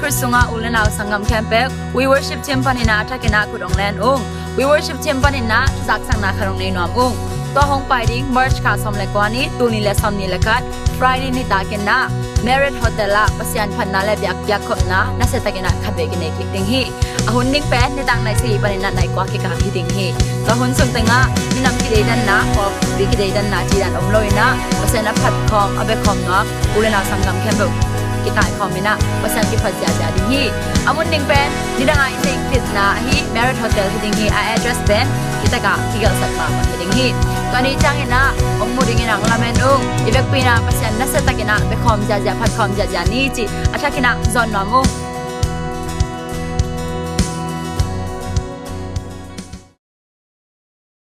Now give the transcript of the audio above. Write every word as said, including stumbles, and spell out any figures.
Sungah u le nau sanggam khempeuh We Worship Team panin ah a thakin ah khut hong len ung. We Worship Team panin ah thuzaksakna khat hong nei nuam ung. Tua hong pai ding March kha sawm le kua ni, tul nih le sawmnih le khat, Friday nitak in ah Marriott Hotel ah Pasian phatna le biakpiak khopna nasia takin ah khatvei kinei kik ding hi. A hun ding pen nitak nai sagih panin ah nai kua kikal hi ding hi. Tua hun sung tengah minam kideidanna, pawlpi kideidanna cih dan om lo in ah Pasian a phat khawm, a bia khawm nuam u le nau sanggam khempeuh kikaikhawm in ah Pasian kiphat ziahziah ding hi. A mun ding pen nidang a i teng khitna ahi Marriott Hotel hi ding hi. A address pen kitakah kigelhsak mahmah hi ding hi. Tua ni ciangin ah hong mu dingin ah hong lamen ung. I vekpi in ah Pasian nasia takin ah bia khawm ziahziah, phat khawm ziahziah ni cih a thakin ah zawn nuam ung.